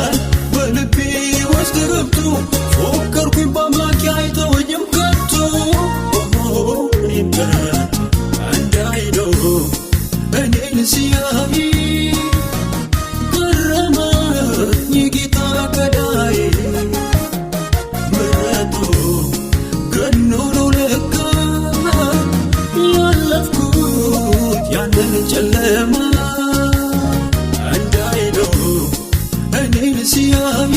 ይላል በልቤ ውስጥ ገብቶ፣ ፎከርኩኝ በአምላኬ አይተወኝም ከቶ። እንዳይነው እኔን ሲያይ ገረመኝ ጌታ ገዳይ፣ ምሕረቱ ገኖ ነው ለካ። ያለፍኩት ያንን ጨለማ እንዳይነው እኔን ሲያይ።